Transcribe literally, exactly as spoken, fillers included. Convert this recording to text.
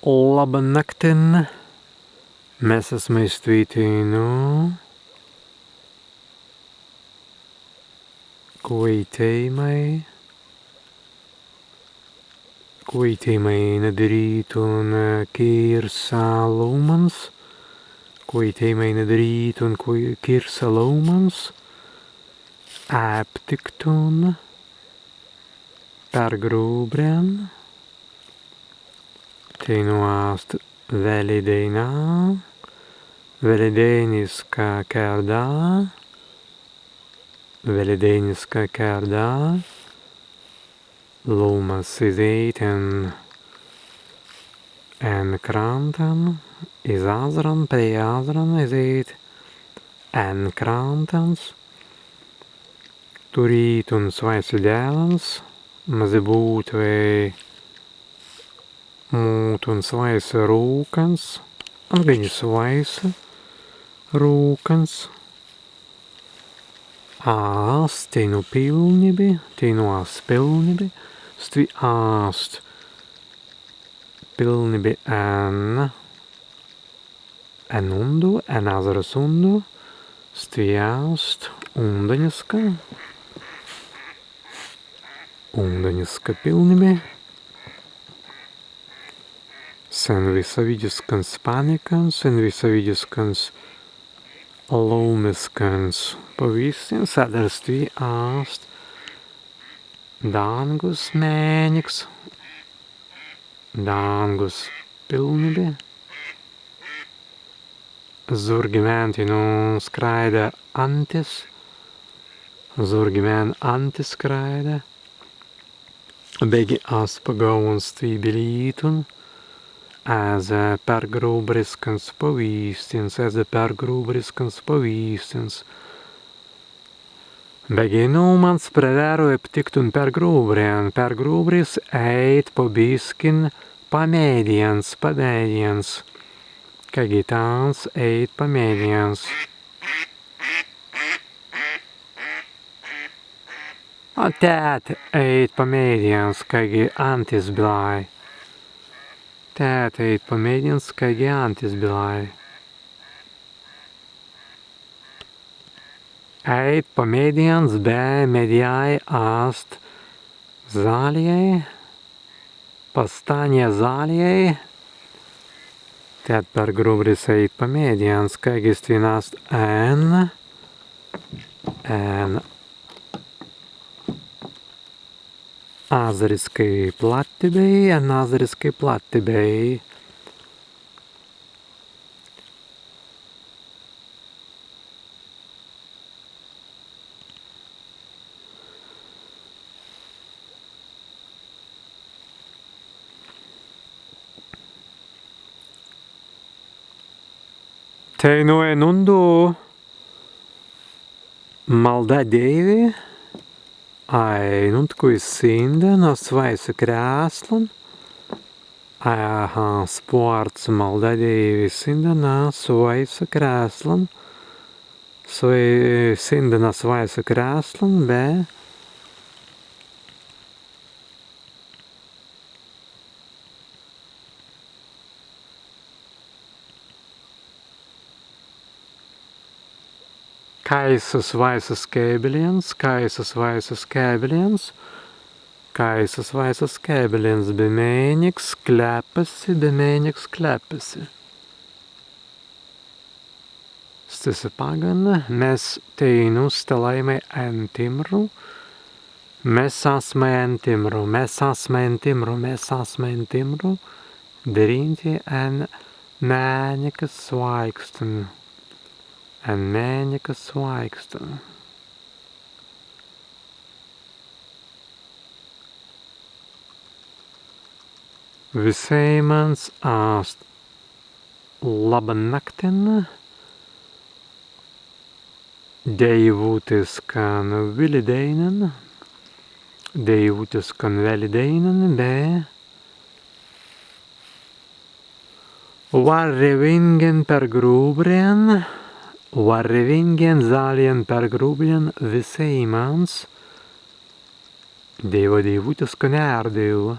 Labban naktin. Mes asmai stwi teinū. Kwaitēimai, kwaitēimai nadirītun kīrsa laūmans, kwaitēimai nadirītun kwai-, kīrsa laūmans, aptiktun Pergrubrjan. Teinū ast Welideinā, welidēiniska kērda, welidēiniska kērda. Laūmas izēit en, en krantan, iz azzaran, prei azzaran izēit en krantans. Turītun swāise dēlans, mazzi būtwei mūtun swāise rūkans, anga ni swāise rūkans. Ast teinū pilnibi, teinū ast pilnibi, stwi ast pilnibi en en undu, en azzaras undu, stwi ast undaniska, undaniska pilnibi. Sen wisawīdiskans panikans, sen wisawīdiskans laūmiskans pawīstins, adder stwi ast dāngus mēniks, dāngus pilnibi. Zūrgi mēn teinū skraida antis, zūrgi mēn antis skraida. Beggi as pagaūwuns stwi bilītun ezze pergrubriskans pawīstins, ezze pergrubriskans pawīstins. Beggi nūmans prawerru aptiktun Pergrubrjan, Pergrubris ēit pa biskin pa meddjans, pa meddjans. Kāigi tāns ēit pa meddjans. A tēt ēit pa meddjans, kāigi antis bilāi. Tēt ēit pa meddjans, kāigi antis bilāi. Ēit pa meddjans, be meddjai ast zaljai, pastānja zaljai. Tēt Pergrubris ēit pa meddjans, kāigi stwi ast en, en azzariskai plattibei, en azzariskai plattibei. Teinū en undu maldā Dēiwi, ainuntkui sinda na swāise krēslan, aha, spārts maldā Dēiwi sinda na swāise krēslan, swāi-, sinda na swāise krēslan, be Kāi swāises kēbilins, kāi swāises kēbilins, kāi swāises kēbilins, be mēniks klepasi, be mēniks klepasi. Stesse paggan mes teinū stelēimai en timru, mes asmai en timru, mes asmai en timru, mes asmai en timru, dirīntei en mēnikas swāikstan, en mēnikas swāikstan. Wisēimans ast labban naktin, deiwūtiskan welideinan, deiwūtiskan welideinan, be warewīngin Pergrubrjan, warewīngin zaljan Pergrubrjan wisēimans, Dēiwa deiwūtiskan ērdiw.